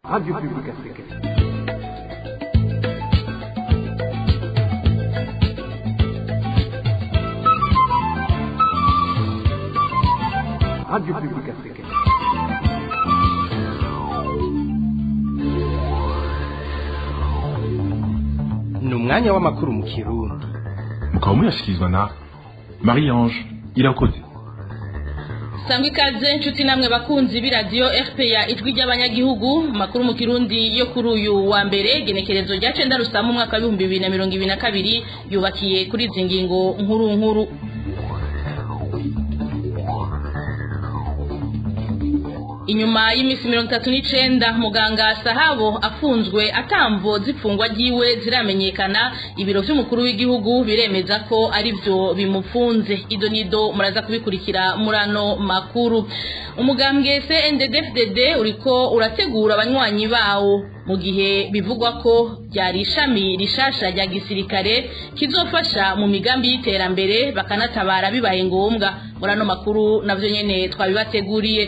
Radio Publique Africaine. Radio Publique Africaine. Ni umwanya w'amakuru mu Kirundi. Mukaba muyashyikirizwa na Marie Ange Irakoze. Sangwa ikaze nshuti namwe bakunzi b'iradiyo RPA, Ijwi ry'Abanyagihugu. Makuru mu Kirundi yo kuri uyu wa mbere, genekerezo rya 9 Rusama, umwaka wa 2022, yubakiye kuri izi ngingo nkuru nkuru. Inyuma y'imisi 39 muganga Sahabo afunzwe atamvo zipfungwa ryiwe ziramenyekana, ibiro vy'umukuru w'igihugu biremeza ko ari byo bimufunze. Ido nido muraza kubikurikira murano makuru. Umugambwe CNDD-FDD uriko urategura abanywanyi bawo mu gihe bivugwa ko ryari ishami rishasha rya gisirikare kizofasha mu migambi y'iterambere, bakanatabara bibaye ngombwa. Murano makuru navyo nyene twabibateguriye.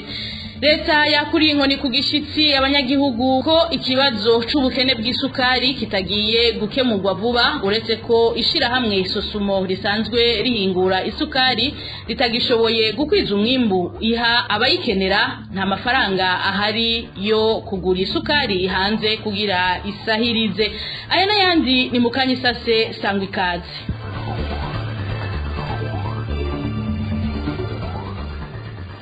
Leta yakuriye inkoni ku gishitsi abanyagihugu ko ikibazo c'ubukene bw'isukari kitagiye gukemurwa vuba, uretse ko ishirahamwe Sosumo risanzwe rihingura isukari ritagishoboye gukwiza umwimbu iha abayikenera. Nta mafaranga ahari yo kugura isukari hanze kugira isahirize. Aya n'ayandi ni mukanya isase. Sangwa ikaze.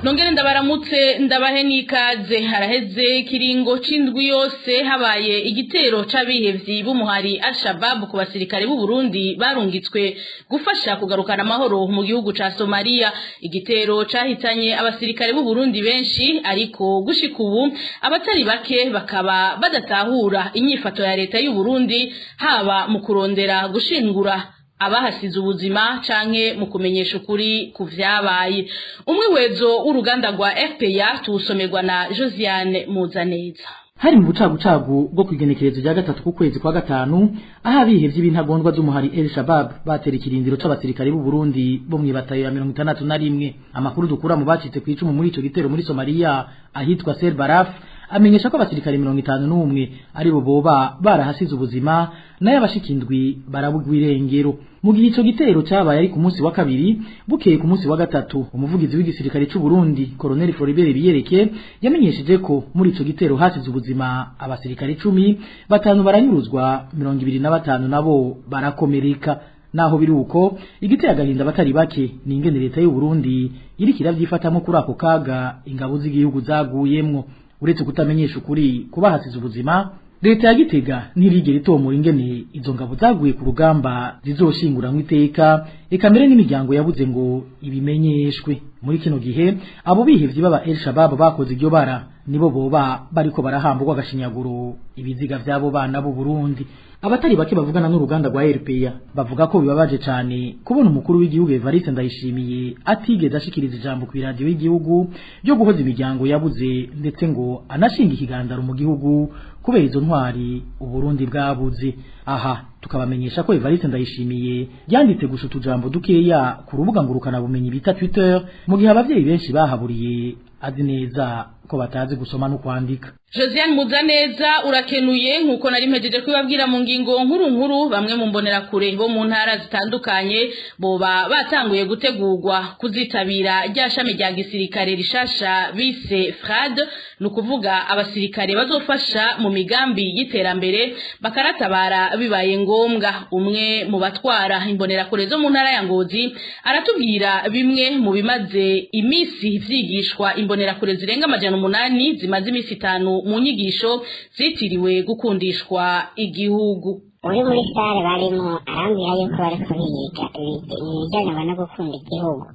Nongere ndabaramutse, ndabahe n'ikaze. Haraheze kiringo c'indwi yose habaye igitero c'abihevyi b'umuhari Al-Shabaab ku basirikare b'u Burundi barungitswe gufasha kugarukana amahoro mu gihugu ca Somalia. Igitero cahitanye abasirikare b'u Burundi benshi, ariko gushika ubu abatari bake bakaba badatahura inyifato ya leta y'u Burundi, haba mu kurondera gushingura abahasize ubuzima canke mu kumenyesha ukuri ku vyabaye. Umwihwezo w'uruganda rwa RPA tuwusomerwa na Josiane Muzaneza. Hari mu bucagucagu bwo kwigenekerezo rya 3 ku kwezi kwa gatanu, aho abihevye b'intagondwa z'umuhari El Shabab batera ikirindiro c'abasirikare b'u Burundi bo mwibatayo ya 61. Amakuru dukura mu bacitse ku icumu muri ico gitero muri Somalia ahitwa Sel Baraf amenyesha ko abasirikare 51 ari bo boba barahasize ubuzima, nayo abashikindwi barabugwa irengero. Mu gihe ico gitero cabaye ari ku munsi wa kabiri, bukeye ku munsi wa gatatu, umuvugizi w'igisirikare c'u Burundi, Colonel Floribert Biyereke, yamenyesheje ko muri ico gitero hasize ubuzima abasirikare 10, batanu baranyuruzwa, 25 nabo barakomereka. Naho biri uko, igiteye agahinda batari bake ni ingene leta y'u Burundi iriko iravyifatamwo kuri ako kaga ingabo z'igihugu zaguyemwo. Uretse kutamenyesha ukuri kubahasize ubuzima, leta ya Gitega ntirigera itomora ingene izo ngabo zaguye ku rugamba zizoshinguranwa iteka, eka mbere n'imiryango yabuze ngo ibimenyeshwe. Muri kino gihe abo bihevye baba El Shabab bakoze iryo bara nibo boba bariko barahamburwa agashinyaguro ibiziga vy'abo bana b'u Burundi. Abatari bake bavugana n'uruganda rwa RPA bavuga ko bibabaje cane kubona umukuru w'igihugu Evariste Ndayishimiye atigeze ashikiriza ijambo ku iradiyo y'igihugu ryo guhoza imiryango yabuze, ndetse ngo anashinga ikiganzaro mu gihugu kubera izo ntwari Uburundi bwabuze. Aha tukabamenyesha ko Evariste Ndayishimiye yanditse gusa utujambo dukeya ku rubuga ngurukana bumenyi bita Twitter, mu gihe abavyeyi benshi bahaburiye azi neza ko batazi gusoma no kwandika. Josiane Muzaneza, urakenuye. Nkuko nari mpejeje kubabwira mu ngingo nkuru nkuru, bamwe mu mbonerakure bo mu ntara zitandukanye boba batanguye gutegurwa kuzitabira rya shami rya gisirikare rishasha bise FRAD, ni ukuvuga abasirikare bazofasha mu migambi y'iterambere, bakaratabara bibaye ngombwa. Umwe mu batwara imbonerakure zo mu ntara ya Ngozi aratubwira bimwe mu bimaze imisi vyigishwa imbonerakure zirenga 800 zimaze imisi 5 mu nyigisho zitiriwe gukundishwa igihugu. Uri muri sare barimo arambwira yuko bariko biga ibijyanye no gukunda igihugu,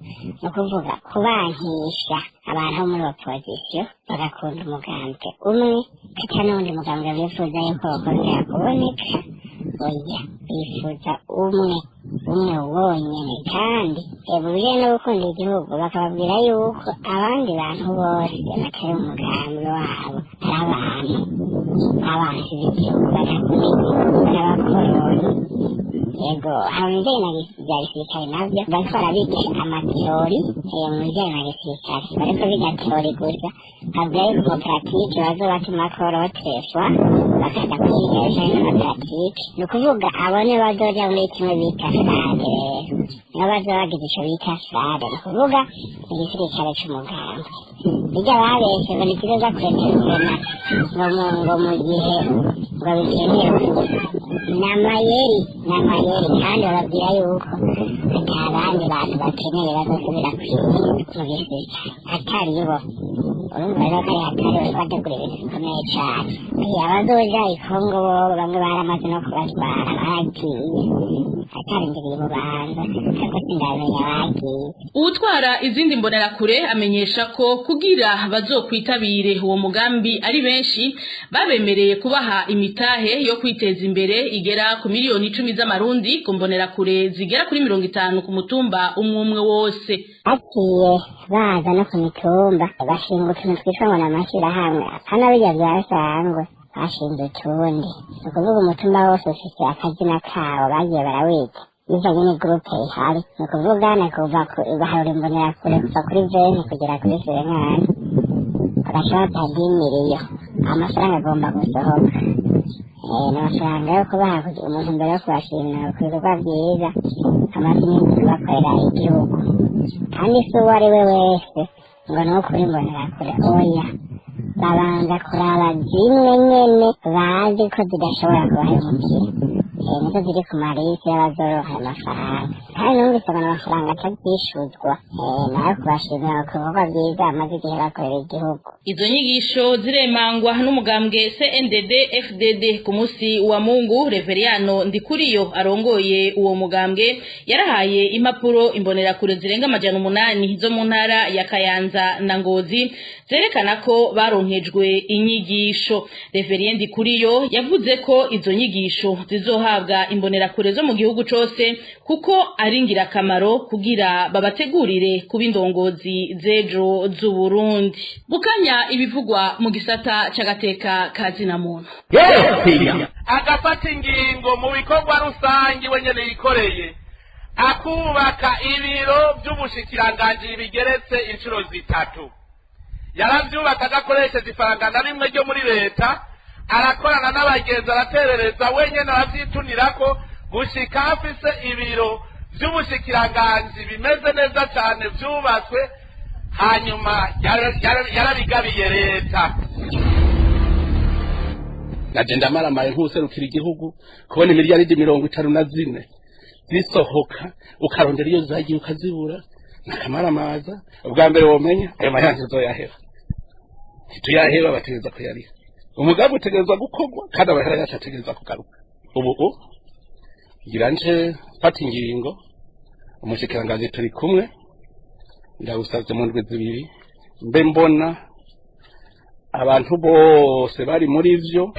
ni ukuvuga kubankisha abantu bo muri opozisiyo bagakunda umugambwe umwe kata n'uwundi mugambwe bifuza yuko bakongera kuboneka. Oya, bifuza umwe umwe wonyene. Kandi mu bijanye no gukunda igihugu bakababwira yuko abandi bantu bose batari umugambi wabo ari abantu abansi b'igihugu, badakunda igihugu, n'abakoroni. Yego, haba mu bijanye bya gisirikare navyo bariko barabigisha amateori. Mu bijanye na gisirikare bariko biga teori gusa. Abwira yuko pratique bazobatumako rotreswa bakaza kwiga ibijanye n'amapratique. Ni ukuvuga abo nibo bazoja muri kimwe bita FRAD. Rero nibo bazoba bagize ico bita FRAD, ni ukuvuga igisirikare c'umugambwe. Bijya babeshe ngo ntikizoza kureterena ngo mu gihe ngo bikenewe, ni amayeri kandi bababwira yuko ata bandi bantu bakeneye bazosubira kwiga mu gisirikare atari bo. Urumva rero ko ari hatari, bariko bategura ibintu bikomeye cane. Abazoja i Kongo bobo bamwe baramaze no kubatwara, baragiye, atarindiriye ububanza, ariko sindamenya bagiye. Uwutwara izindi mbonerakure amenyesha ko kugira bazokwitabire uwo mugambi ari benshi, babemereye kubaha imitahe yo kwiteza imbere igera ku miliyoni 10 z'amarundi ku mbonerakure zigera kuri 50 ku mutumba umwe umwe wose. Bagiye baza no ku mitumba bashinga utuntu twitwa ngo ni amashirahamwe, apana birya vyasangwe, bashinze utundi. Ni ukuvuga umutumba wose ufise akazina kawo bagiye barawita bivanye n'igurupe ihari. Ni ukuvuga ni kuva baharura imbonerakure kuva kuri 20 kugera kuri 50, bagaca bapa 10 millions. Amafaranga agomba gusohoka ni amafaranga yo kubaha umuntu mbere yo kubashimira ku bikorwa vyiza amaze iminsi bakorera igihugu. Kandi si uwo ari we wese ngo ni uwo kuri imbonerakure, oya, babanza kuraba zimwe nyene bazi ko zidashobora kubahemukira, nizo ziri ku malisi y'abazoronka ayo mafaranga. Kandi numvise ngo amafaranga atavyishuzwa, nayo kubashimira ku bikorwa vyiza bamaze igihe bakorera igihugu. Izo nyigisho ziremangwa n'umugambwe CNDD FDD. Ku munsi wa Mungu, Reveriyano Ndikuriyo arongoye uwo mugambwe yarahaye impapuro imbonerakure zirenga 800 zo mu ntara ya Kayanza na Ngozi zerekana ko baronkejwe inyigisho. Reverien Ndikuriyo yavuze ko izo nyigisho zizohabwa imbonerakure zo mu gihugu cose kuko ari ingirakamaro kugira babategurire kuba indongozi z'ejo z'Uburundi. Bukanya ibivugwa mu gisata c'agateka ka zina muntu. Agafata ingingo mu bikorwa rusange wenyene yikoreye, akubaka ibiro vy'ubushikiranganji bigeretse inshuro zitatu. Yaravyubaka adakoresheje ifaranga na rimwe ryo muri leta, arakorana n'abagenzi, araterereza wenyene, aravyitunirako gushika afise ibiro vy'ubushikiranganji bimeze neza cane vyubatswe. Hanyuma yarabigabiye leta. Naje ndamaramaye nk'userukira igihugu kubona imiliyaridi 54 zisohoka, ukarondera iyo zagiye ukazibura, nakamaramaza. Ubwa mbere womenya ayo mahera ntizoyaheba, ntituyaheba, bategereza kuyariha. Umugambi utegerezwa gukorwa kandi amahera yacu ategerezwa kugaruka. Ubu ngira nje mfata ingingo, umushikiranganji turi kumwe, ndawusavye mu ndwi 2 mbe mbona abantu bose bari muri vyo.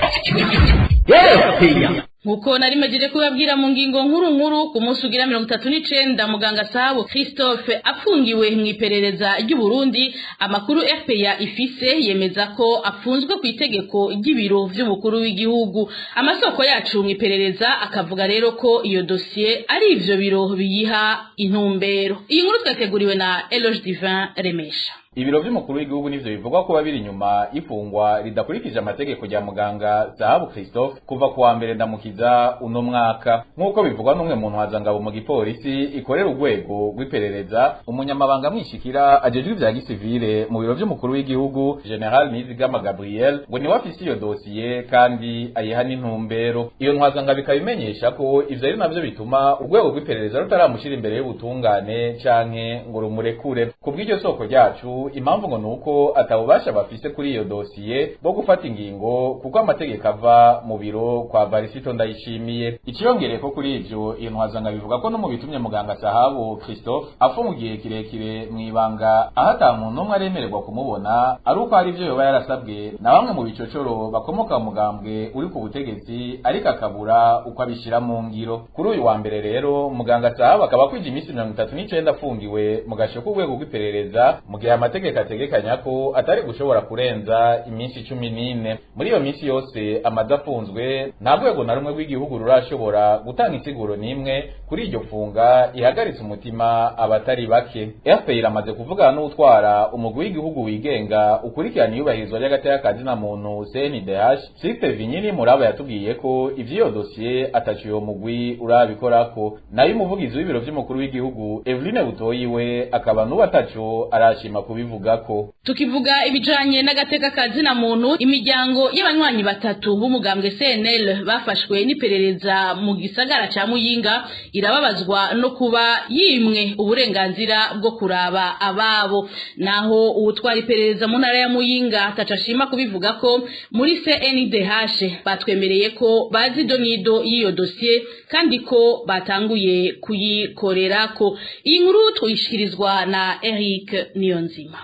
Nkuko nari mejeje kubabwira mu ngingo nkuru nkuru, ku munsi ugira 39 muganga Sahabo Christophe afungiwe mu iperereza ry'u Burundi, amakuru RPA ifise yemeza ko afunzwe ku itegeko ry'ibiro vy'umukuru w'igihugu. Amasoko yacu mu iperereza akavuga rero ko iyo dossier ari ivyo biro biyiha intumbero. Iyi nkuru twateguriwe na Eloge Divin Remesha. Ibiro vy'umukuru w'igihugu nivyo bivugwa kuba biri inyuma ifungwa ridakurikije amategeko rya muganga Zahabu Christophe kuva kuwa mbere Ndamukiza uno mwaka, nk'uko bivugwa n'umwe mu ntwazangabo mu gipolisi ikorera urwego rw'iperereza. Umunyamabanga mwishikira ajejwe ivya gisivile mu biro vy'umukuru w'igihugu, General Nizigama Gabriel, ngo niwe afise iyo dosiye kandi ayiha n'intumbero. Iyo ntwazangabo ikaba imenyesha ko ivyo ari navyo bituma urwego rw'iperereza rutaramushira imbere y'ubutungane canke ngo rumurekure. Kubw'iryo soko ryacu, impamvu ngo nuko atabubasha bafise kuri iyo dosiye bwo gufata ingingo, kuko amategeko ava mu biro kwa Varisito Ndayishimiye. Iciyongereye ko kuri ivyo, iyo ntwazanga bivuga ko no mu bitumye muganga Sahabu Christophe afunga igihe kirekire mw'ibanga, aho ata muntu n'umwe aremererwa kumubona, ari uko hari ivyo yoba yarasabwe na bamwe mu bicocoro bakomoka mu mugambwe uri ku butegetsi, ariko akabura uko abishira mu ngiro. Kuri uyu wa mbere rero, muganga Sahabu akaba akwije iminsi 39 afungiwe mu gasho k'urwego rw'iperereza, mu gihe amategeko ategekanya ko atari gushobora kurenza iminsi 14. Muri iyo minsi yose amaze afunzwe, nta rwego na rumwe rw'igihugu rurashobora gutanga insiguro n'imwe kuri iryo funga ihagaritse umutima abatari bake. RPA iramaze kuvugana n'utwara umugwi w'igihugu wigenga ukurikirana iyubahirizwa ry'agateka ka zina muntu CNDH, Sixte Vinyini Muraba, yatubwiye ko ivy'iyo dosiye ataco uyo mugwi urabikorako. Nayo umuvugizi w'ibiro vy'umukuru w'igihugu Eveline Butoyi we akaba n'ubu ataco arashima kubivugako. Tukivuga ibijanye n'agateka ka zina muntu, imiryango y'abanywanyi batatu b'umugambwe CNL bafashwe n'iperereza mu gisagara ca Muyinga irababazwa no kuba yimwe uburenganzira bwo kuraba ababo. Naho uwutwara iperereza mu ntara ya Muyinga atacashima kubivuga ko, muri CNDH batwemereye ko bazi donido y'iyo dosiye kandi ko batanguye kuyikorerako. Iyi nkuru tuyishikirizwa na Eric Niyonzima.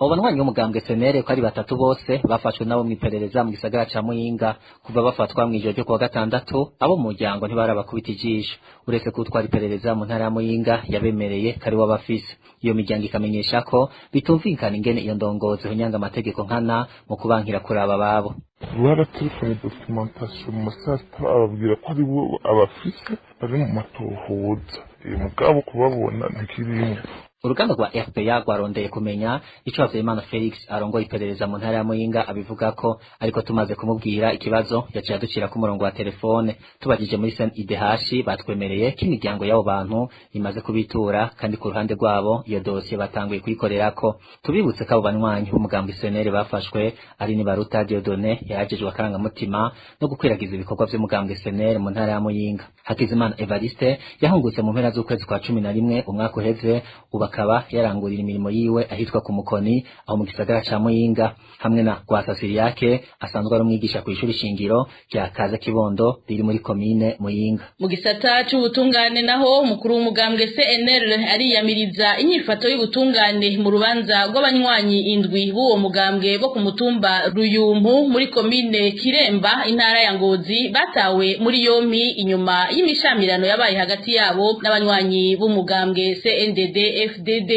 Abo banywanyi b'umugambwe CNL ko ari batatu bose bafashwe nabo mw'iperereza mu gisagara ca Muyinga. Kuva bafatwa mw'ijoro ryo kuwa gatandatu, abo mu muryango ntibarabakubita ijisho, uretse kutwara iperereza mu ntara ya Muyinga yabemereye kari wabafise. Iyo miryango ikamenyesha ko bitumvikana ingene iyo ndongozi hunyanga amategeko nkana mu kubankira kuraba ababo. Baratelefone documentation mu masaha sita, ababwira ko ari bo abafise, bari mu matohoza, mugabo kubabona ntikirimwo. Uruganda rwa RPA rwarondeye kumenya ico Havyarimana Felix arongoye iperereza mu ntara ya Muyinga abivuga ko, ariko tumaze kumubwira ikibazo yaciye aducira ku murongo wa telefone. Tubajije muri CNIDH, batwemereye ko imiryango y'abo bantu imaze kubitura kandi ku ruhande rwabo iyo dosiye batanguye kuyikorerako. Tubibutse ko abo banywanyi b'umugambwe CNL bafashwe ari ni Baruta Dieudonné yarajejwe akarangamutima no gukwiragiza ibikorwa vy'umugambwe CNL mu ntara ya Muyinga, Hakizimana Evariste yahungutse mu mpera z'ukwezi kwa 11 umwaka uheze, ubu akaba yarangurira imirimo yiwe ahitwa ku Mukoni aho mu gisagara ca Muyinga, hamwe na Rwasasiriyake asanzwe ari umwigisha kw'ishuri shingiro rya Kaza Kibondo riri muri komine Muyinga. Mu gisata c'ubutungane naho, umukuru w'umugambwe CNL ariyamiriza inyifato y'ubutungane mu rubanza rw'abanywanyi indwi b'uwo mugambwe bo ku mutumba Ruyumpu muri komine Kiremba, intara ya Ngozi, batawe muri yompi inyuma y'imishamirano yabaye hagati yabo n'abanywanyi b'umugambwe CNDD FDD.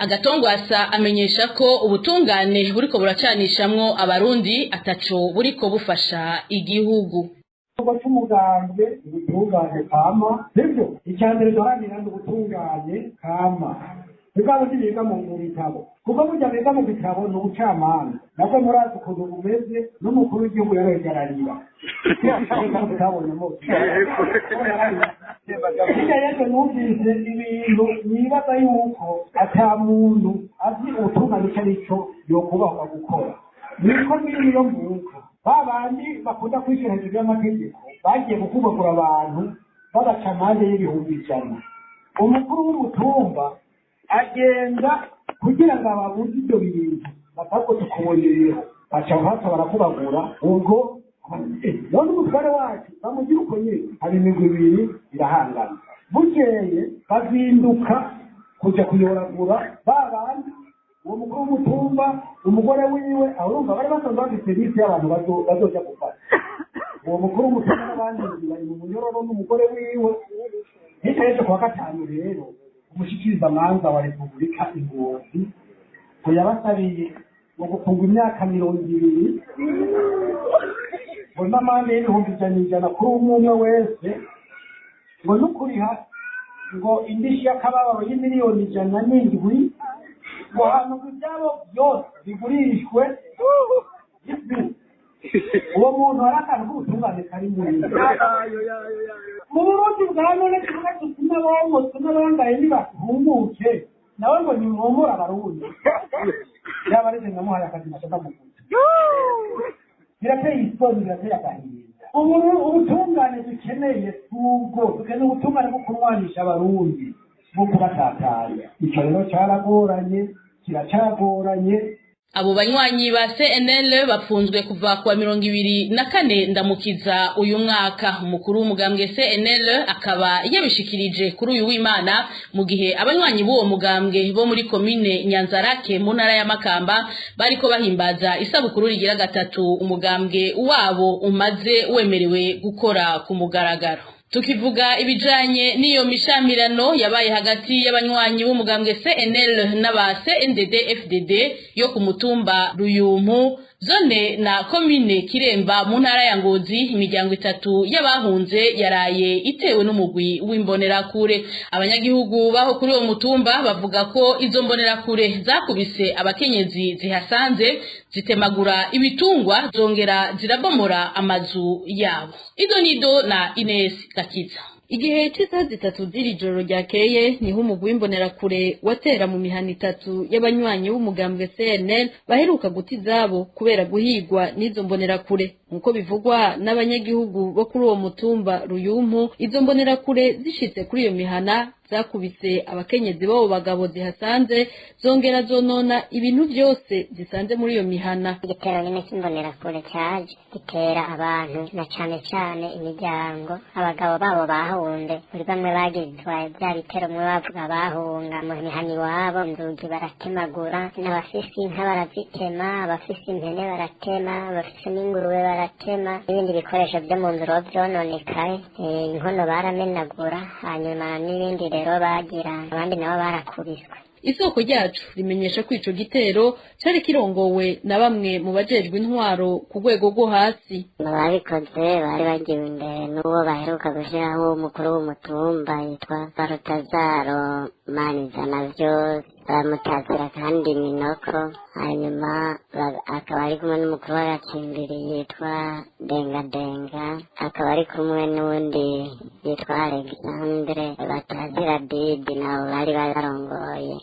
Agatongwasa amenyesha ko ubutungane buriko buracanishamwo abarundi ataco buriko bufasha igihugu. Igikorwa cy'umugambwe, ubutungane kama, sibyo? Icya mbere duharanira ni ubutungane kama. Mugabo ntibiga mu bitabo, kuko burya biga mu bitabo ni ubucamanza, nabwo murazi ukuntu bumeze, n'umukuru w'igihugu yaregararira tutabonyemo. Hirya y'ejo numvise ibintu nibaza yuko ata muntu azi ubutungane icyo ari cyo yokubahwa gukora. Niko niyo mvuka ba bandi bakunda kwishyira hejuru y'amategeko bagiye gukubagura abantu babaca amande y'100,000. Umukuru w'umutumba agenda kugira ngo ababuze ibyo bintu batabwo tukuboneyeho, baca hasi barakubagura. Ubwo none umutware wacu bamugira uko nyine. Hari imigwi ibiri irahangana. Bukeye bazinduka kuja kuyoragura ba bandi, uwo mukuru w'umutumba, umugore wiwe. Aho urumva bari basanzwe bafite liste y'abantu bazoja gufata. Uwo mukuru w'umutumba n'abandi bari mu munyororo n'umugore wiwe. Hirya y'ejo kuwa gatanu rero, umushikirizamanza wa Repubulika Ingozi ngo yabasabiye ngo gufungwa imyaka 20, ngo n'amande y'100,000 kuri umwe umwe wese, ngo n'ukuriha ngo indishyi y'akababaro y'107,000,000, ngo hantu ngo ibyabo byose bigurishwe. Uwo muntu hari akantu k'ubutungane kari muri mu Burundi bwa none. Tuvuga tuti n'abomotse n'abambaye ntibahumuke, nawe ngo nimwomore abarundi. Yaba ari namuhaye akazi nashaka mukuta. Birateye isoni, birateye agahinda. Ubu ubutungane dukeneye si ubwo dukeneye, ubutungane bwo kurwanisha abarundi, bwo kubatatanya. Icyo rero cyaragoranye, kiracyagoranye. Abo banywanyi ba CNL bafunzwe kuva kuwa 24 Ndamukiza uyu mwaka. Umukuru w'umugambwe CNL akaba yabishikirije kuri uyu w'Imana, mu gihe abanywanyi b'uwo mugambwe bo muri komine Nyanzarake mu ntara ya Makamba bariko bahimbaza isabukuru rigira gatatu umugambwe wabo umaze wemerewe gukora ku mugaragaro. Tukivuga ibijanye n'iyo mishamirano yabaye hagati y'abanywanyi b'umugambwe CNL n'aba CNDD FDD yo ku mutumba Ruyumpu, zone na komine Kiremba mu ntara ya Ngozi, imiryango itatu y'abahunze yaraye itewe n'umugwi w'imbonerakure. Abanyagihugu baho kuri uwo mutumba bavuga ko izo mbonerakure zakubise abakenyezi zihasanze, zitemagura ibitungwa, zongera zirabomora amazu yabo. Idonido na Ines Gakiza. Igihe c'isaha 3 z'iri joro ryakeye niho umugwi w'imbonerakure watera mu mihana itatu y'abanywanyi b'umugambwe CNL baheruka guta izabo kubera guhigwa n'izo mbonerakure. Nk'uko bivugwa n'abanyagihugu bo kuri uwo mutumba Ruyumpu, izo mbonerakure zishitse kuri iyo mihana zakubise abakenyezi b'abo bagabo zihasanze, zongera zonona ibintu byose zisanze muri iyo mihana. Igitero nyine cy'imbonerakure cyaje gitera abantu na cane cane imiryango, abagabo babo bahunze. Muri bamwe bagizwe bya bitero, mwe bavuga bahunga mu mihana iwabo, inzugi baratemagura, n'abafise inka barazitema, abafise impene baratema, abafise n'ingurube baratema, n'ibindi bikoresho byo mu nzu vyononekaye, inkono baramenagura, hanyuma n'ibindi rero bagira, abandi nabo barakubiswe. Isoko ryacu rimenyesha ko ico gitero cari kirongowe na bamwe mu bajejwe intwaro ku rwego rwo hasi. Ababikoze bari bagiwe imbere n'uwo baheruka gushiraho umukuru w'umutumba yitwa Barutazaro Manizana, bamutazira kandi Minoko, hanyuma akaba ari kumwe n'umukuru w'agacimbiri yitwa Dengadenga, akaba ari kumwe n'uwundi yitwa Alexandre batazira Didi, nabo bari barongoye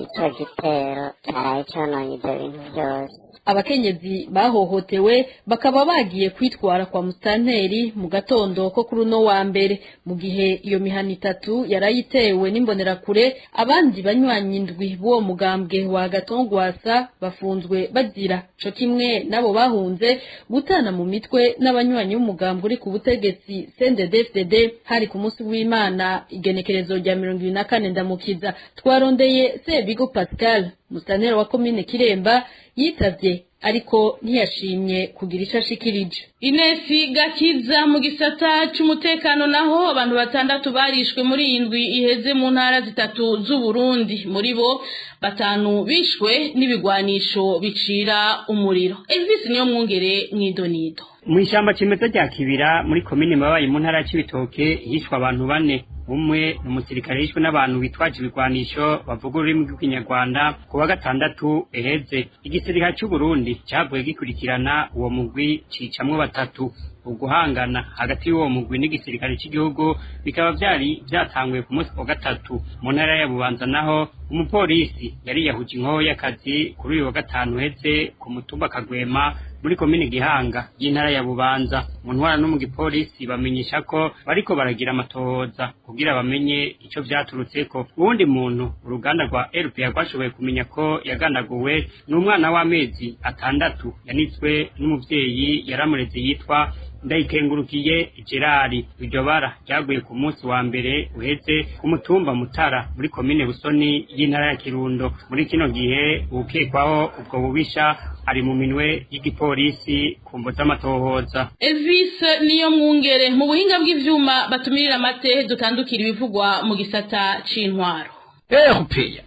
ico gitero caraye cononye ivyo bintu vyose. Abakenyezi bahohotewe bakaba bagiye kwitwara kwa mustanteri mu gatondo ko kuri uno wa mbere. Mu gihe iyo mihana itatu yarayitewe n'imbonerakure, abandi banywanyi indwi b'uwo mugambwe wa Gatongwasa bafunzwe bazira co kimwe nabo bahunze gutana mu mitwe n'abanywanyi b'umugambwe uri ku butegetsi CNDD-FDD. Hari ku munsi w'Imana igenekerezo rya 24 Ndamukiza. Twarondeye Sebigo Pascal, mustanteri wa komine Kiremba, yitavye ariko ntiyashimye kugira ico ashikirije. Inesi Gakiza. Mu gisata c'umutekano naho, abantu 6 barishwe muri indwi iheze mu ntara zitatu z'u Burundi. Muri bo 5 bishwe n'ibigwanisho bicira umuriro. Elvis niyo mwungere mwidonido. Mu ishyamba cimeza rya Kibira muri komine Mabayi mu ntara ya Cibitoke hishwe abantu 4. Umwe ni umusirikare yishwe n'abantu bitwaje ibigwanisho bavuga ururimi rw'ikinyarwanda ku wa gatandatu eheze. Igisirikare c'u Burundi cavuye gikurikirana uwo mugwi cicamwo 3. Uguhangana hagati y'uwo mugwi n'igisirikare c'igihugu bikaba vyari vyatanguye ku munsi wa gatatu. Mu ntara ya Bubanza naho umupolisi yari yahuje inkoho y'akazi kuri uyu wa gatanu uheze ku mutumba Kagwema muri komine Gihanga y'intara ya Bubanza. Mu ntwara no mu gipolisi bamenyesha ko bariko baragira amatohoza kugira bamenye ico vyaturutseko. Uwundi muntu uruganda rwa RPA rwashoboye kumenya ko yagandaguwe n'umwana w'amezi 6 yanitswe n'umuvyeyi yaramureze yitwa Ndayikengurukiye Gerard. Iryo bara ryaguye ku munsi wa mbere uheze ku mutumba Mutara muri komine Busoni y'intara ya Kirundo. Muri kino gihe ukekwaho ubwo bubisha ari mu minwe y'igipolisi ku mvo z'amatohoza. Elvis niyo mwungere. Mu buhinga bw'ivyuma batumirira amate, dutandukira ibivugwa mu gisata c'intwaro. RPA.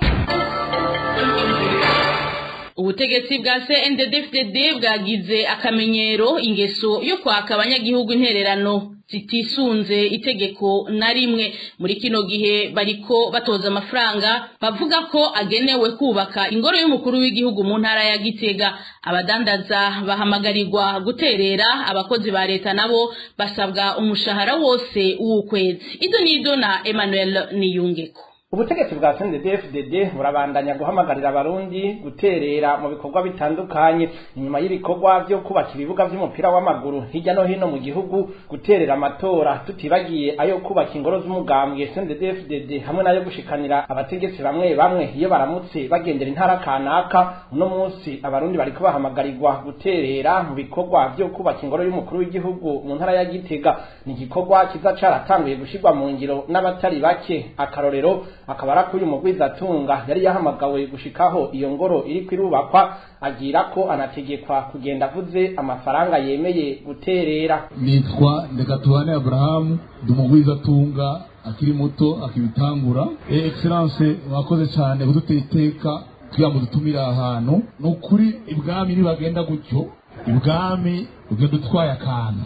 Ubutegetsi bwa CNDD-FDD bwagize akamenyero ingeso yo kwaka abanyagihugu intererano zitisunze itegeko na rimwe. Muri kino gihe bariko batoza amafaranga bavuga ko agenewe kubaka ingoro y'umukuru w'igihugu mu ntara ya Gitega. Abadandaza bahamagarirwa guterera, abakozi ba leta nabo basabwa umushahara wose w'ukwezi. Idonido na Emmanuel Niyungeko. Ubutegetsi bwa CNDD-FDD burabandanya guhamagarira abarundi guterera mu bikorwa bitandukanye. Inyuma y'ibikorwa vyo kubaka ibibuga vy'umupira w'amaguru hirya no hino mu gihugu, guterera amatora, tutibagiye ayo kubaka ingoro z'umugambwe CNDD-FDD hamwe nayo gushikanira abategetsi bamwe bamwe iyo baramutse bagendera intara kanaka, uno munsi abarundi bariko bahamagarirwa guterera mu bikorwa vyo kubaka ingoro y'umukuru w'igihugu mu ntara ya Gitega. Ni igikorwa kiza caratanguye gushirwa mu ngiro n'abatari bake. Akarorero akaba arakuye umugwizatunga yari yahamagawe gushikaho iyo ngoro iri kwirubakwa, agira ko anategekwa kugenda avuze amafaranga yemeye guterera. Nitwa Ndekatuhane Abrahamu, ndi umugwizatunga akiri muto akibitangura. Excellence, wakoze cyane kudutera iteka Kugira ngo dutumire ahantu ni ukuri ibwami nibagenda gutyo, ibwami ugenda utwaye akantu.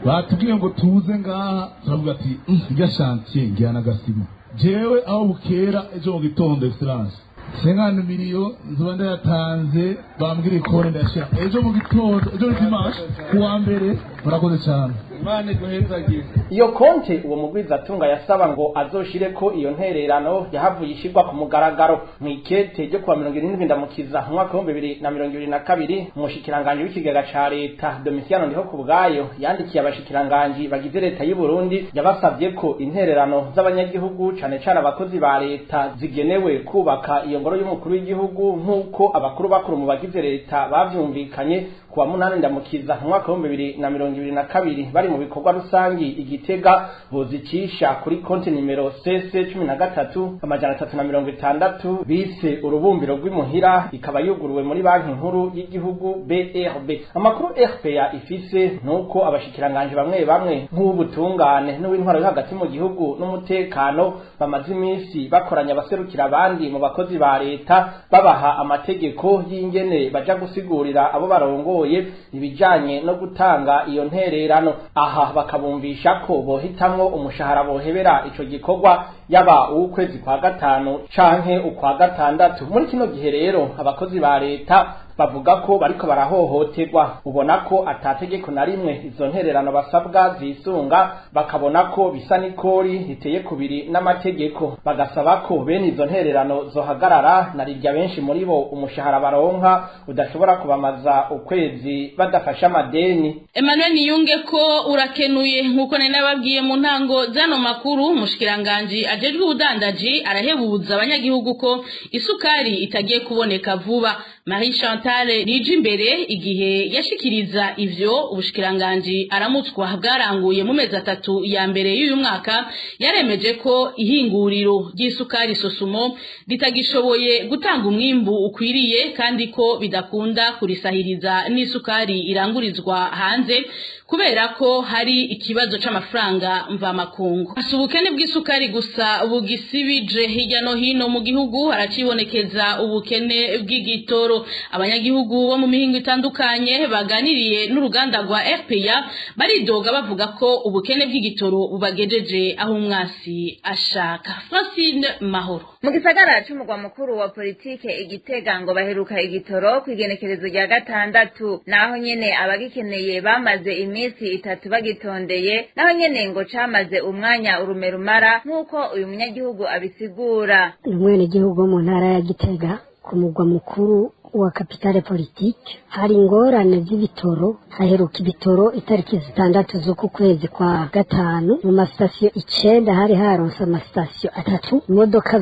Batubwiye ngo tuze ngaha, turavuga ati irya chantier ngira n'agasima. Jewe aho bukera ejo mu gitondo, excellence, 50 millions nzoba ndayatanze. Bambwira ikore ndayashira ejo mu gitondo, ejo ni dimanche, kuwa mbere. Murakoze cyane. Imana iguhezagire. Iyo konte uwo mugwizatunga yasaba ngo azoshireko iyo ntererano yahavuye ishirwa ku mugaragaro mw'ikete ryo kuwa 70 Ndamukiza mu mwaka w'2022. Umushikiranganji w'ikigega ca leta Domitiano Ndiho kubwayo yandikiye abashikiranganji bagize leta y'u Burundi, yabasavye ko intererano z'abanyagihugu, cane cane abakozi ba leta, zigenewe kubaka iyo ngoro y'umukuru w'igihugu, nk'uko abakuru bakuru mu bagize leta bavyumvikanye kuwa 8 Ndamukiza mu mwaka w'2022 bari mu bikorwa rusangi igitega, bozicisha kuri konti nimero CC 13 360 bise urubumbiro rw'imuhira, ikaba yuguruwe muri Banki Nkuru y'igihugu BRB. Amakuru RPA ifise nuko abashikiranganje bamwe bamwe nk'ubutungane n'uw'intwaro yo hagati mu gihugu n'umutekano bamaze iminsi bakoranya abaserukira abandi mu bakozi ba leta, babaha amategeko y'ingene baja gusigurira abo barongoye ibijanye no gutanga iyo ntererano. Aha bakabumvisha ko bohitamwo umushahara bohebera ico gikorwa, yaba uw'ukwezi kwa gatanu canke ukwa gatandatu. Muri kino gihe rero abakozi ba leta bavuga ko bariko barahohoterwa, ubona ko atategeko na rimwe izo ntererano basabwa zisunga, bakabona ko bisa n'ikori riteye kubiri n'amategeko, bagasaba ko bene izo ntererano zohagarara, na rirya benshi muri bo umushahara baronka udashobora kubamaza ukwezi badafashe amadeni. Emmanuel Niyunge ko urakenuye. Nkuko nari nababwiye mu ntango zano makuru, umushikiranganji ajejwe ubudandaji arahebuza abanyagihugu ko isukari itagiye kuboneka vuba. Marie Chantal Nijimbere, igihe yashikiriza ivyo ubushikiranganji aramutswa bwaranguye mu mezi 3 ya mbere y'uyu mwaka, yaremeje ko ihinguriro ry'isukari Sosumo ritagishoboye gutanga umwimbu ukwiriye, kandi ko bidakunda kurisahiriza n'isukari irangurizwa hanze kubera ko hari ikibazo c'amafaranga mvamakungu. Si ubukene bw'isukari gusa bugisibije hirya no hino mu gihugu, haracibonekeza ubukene bw'igitoro. Abanyagihugu bo mu mihingo itandukanye baganiriye n'uruganda rwa RPA baridoga, bavuga ko ubukene bw'igitoro bubagejeje aho umwasi ashaka. Francine Mahoro. Mu gisagara c'umugwa mukuru wa politike Igitega, ngo baheruka igitoro kw'igenekerezo rya 6, naho nyene abagikeneye bamaze iminsi 3 bagitondeye, naho nyene ngo camaze umwanya urume rumara, nk'uko uyu munyagihugu abisigura. Umwenegihugu wo mu ntara ya Gitega, ku mugwa mukuru wa capitale politique, hari ingorane z'ibitoro. Haheruka ibitoro itariki 6 z'uku kwezi kwa gatanu. Mu masitasiyo 9 hari haronse amasitasiyo 3. Imodoka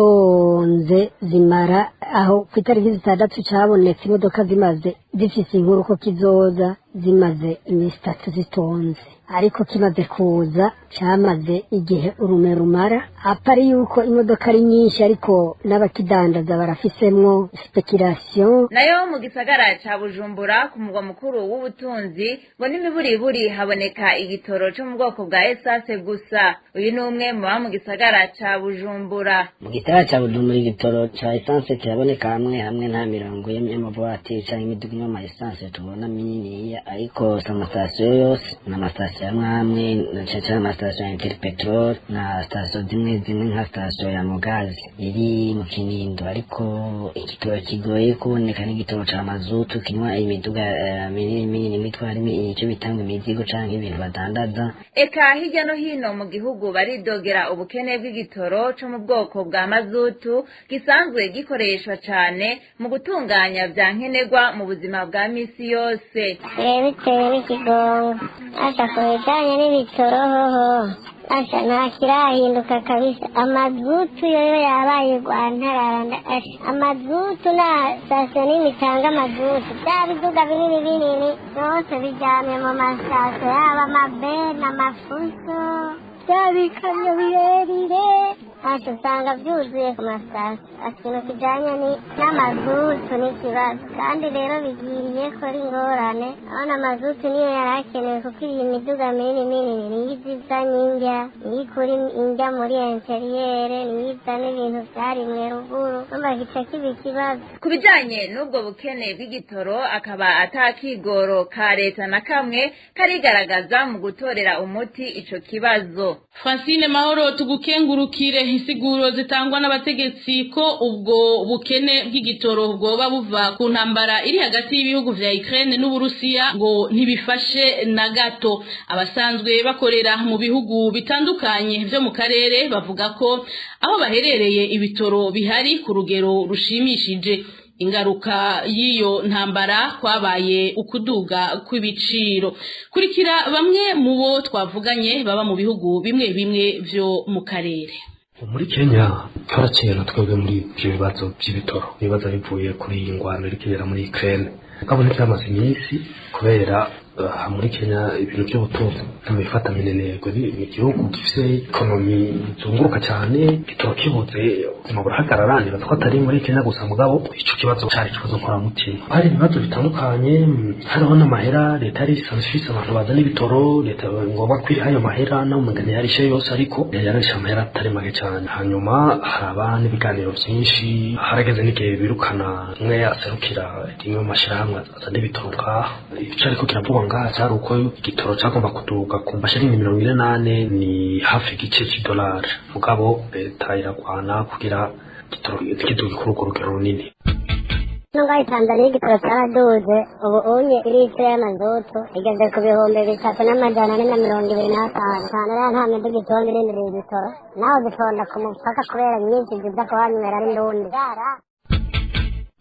zaratonze zimara aho ku itariki 6 cabonetse, imodoka zimaze zifise inkuru ko kizoza, zimaze iminsi 3 zitonze. Ariko kimaze kuza cyamaze igihe urume rumara. Apari yuko imodoka ari nyinshi, ariko n'abakidandaza barafisemwo spéculation. Nayo mu gisagara ca Bujumbura, ku mugwa mukuru w'ubutunzi, ngo n'imiburiburi haboneka igitoro co mu bwoko bwa essence gusa. Uyu ni umwe mu baba mu gisagara ca Bujumbura. Mu gisagara ca Bujumbura igitoro ca essence kiraboneka hamwe hamwe. Nta mirongo y'amavuwatiri canke imiduga inywa ama essence tubona mininiya, ariko si amasitasiyo yose, ni amasitasiyo amwe amwe, na cane cane amasitasiyo ya Interpetrol na sitasiyo zimwe zimwe nka sitasiyo ya Mogazi iri mu Kinindo. Ariko igitoro kigoye kuboneka n'igitoro ca mazutu kinywa imiduga minini minini itwara ico bitanga imizigo canke ibintu badandaza. Eka hirya no hino mu gihugu baridogera ubukene bw'igitoro co mu bwoko bwa mazutu gisanzwe gikoreshwa cane mu gutunganya vya nkenerwa mu buzima bwa misi yose. Bitewe n'ikigongo asa ku bijanye n'ibitoro hoho, asa nta kirahinduka kabisa. Amazutu yoyo yabaye rwantararanda. Amazutu nta sitasiyo n'imwe itanga amazutu. Bya biduga binini binini byose biryamye mu masitasiyo, yaba amabeni, amafuso, bya bikamyo birebire. Hacu usanga byuzuye ku masitasiyo. Ikintu kijanye n'amazutu n'ikibazo, kandi rero bigiriye ko ari ingorane. Abona amazutu niyo yari akenewe, kuko iyi miduga minini minini niyo izizanye indya, niyo ikura indya muri intérieur, niyo izana ibintu vyarimwe ruguru, urumva gica kiba ikibazo. Ku bijanye n'ubwo bukene bw'igitoro, akaba atakigoro ka leta na kamwe karigaragaza mu gutorera umuti ico kibazo. Francine Mahoro, tugukengurukire. Insiguro zitangwa n'abategetsi ko ubwo bukene bw'igitoro bwoba buva ku ntambara iri hagati y'ibihugu vya Ukraine n'Uburusiya ngo ntibifashe na gato. Abasanzwe bakorera mu bihugu bitandukanye vyo mu karere bavuga ko aho baherereye ibitoro bihari ku rugero rushimishije. Ingaruka y'iyo ntambara kwabaye ukuduga kw'ibiciro. Kurikira bamwe mu bo twavuganye baba mu bihugu bimwe bimwe vyo mu karere. Muri Kenya twarakera twebwe muri ibyo bibazo by'ibitoro, ibibazo bivuye kuri iyi ngwano iri kubera muri Ukraine, mugabo ntibyamaze iminsi, kubera aha muri Kenya ibintu by'ubutunzi ntibifata minenegwe. Ni igihugu gifise économie izunguruka cyane, igitoro kibuze ubuzima burahagarara. Nibaza ko atari muri Kenya gusa, mugabo ico kibazo cari ikibazo nkoramutima. Hari ibibazo bitandukanye, hariho n'amahera leta yari isanzwe ifise, abantu bazana ibitoro, leta ngombwa kwiha ayo mahera, naho umugani yarishe yose, ariko yarishe amahera atari make cyane. Hanyuma haraba n'ibiganiro byinshi, harageze n'igihe birukana umwe aserukira rimwe mu mashirahamwe azana ibitoro ngaha. Ico ariko kiravugwa ngaha cyari uko igitoro cyagomba kuduga ku mashiringi 44, ni hafi igice c'idolari, mugabo leta iragwana kugira igitoro kiduge kuri urwo rugero runini. Nubwo Tanzania igitoro cyaraduze, ubu unye litiro y'amazutu igeze ku 3425. Cyane rero nta miduga itonda irindiriye igitoro, naho zitonda ku mupaka kubera nyinshi ziza kuhanywera ari ndundi.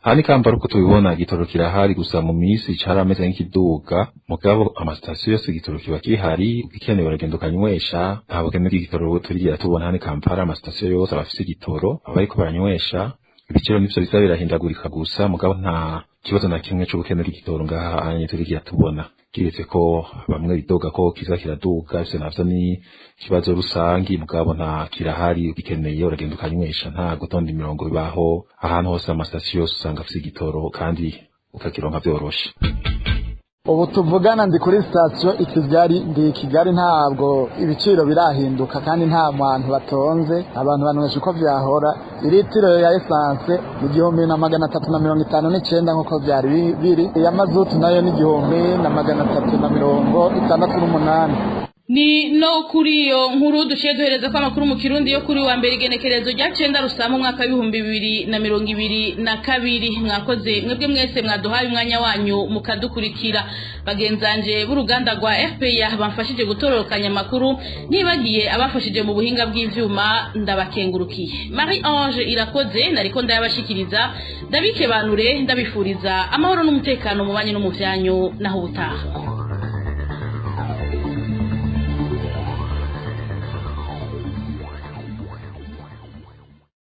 Aha ni Kampala, uko tubibona igitoro kirahari, gusa mu minsi carameze nk'ikiduga, mugabo amasitasiyo yose igitoro kiba kihari, ugikeneye uragenda ukanywesha. Nta bukene bw'igitoro turigera tubona hano i Kampala. Amasitasiyo yose aba afise igitoro, abariko baranywesha. Ibiciro nivyo biza birahindagurika gusa, mugabo nta kibazo na kimwe c'ubukene bw'igitoro ngaha anye turigira tubona, kiretse ko bamwe bidoga ko kiza kiraduga. Ivyo navyo ni ikibazo rusangi, mugabo nta kirahari, ugikeneye uragenda ukanywesha, nta gutonda imirongo bibaho. Ahantu hose amasitasiyo yose usanga afise igitoro kandi ukakironka vyoroshe. Ubu tuvugana ndi kuri sitasiyo i Kigali, ndi i Kigali, ntabwo ibiciro birahinduka kandi nta bantu batonze, abantu banywesha uko vyahora. Iritiro ya essence ni 1359 nk'uko vyari biri, iya mazutu nayo ni 1368. Ni no kuri iyo nkuru duciye duhereza ko amakuru mu Kirundi yo kuri wa mbere, igenekerezo rya 9 Rusama umwaka w'2022. Mwakoze mwebwe mwese mwaduhaye umwanya wanyu mukadukurikira. Bagenzanje b'uruganda rwa RPA bamfashije gutororokanya amakuru, nibagiye abafashije mu buhinga bw'ivyuma, ndabakengurukiye. Marie Ange Irakoze nariko ndayabashikiriza, ndabikebanure, ndabifuriza amahoro n'umutekano mu banyu no mu vyanyu. Naho ubutaha.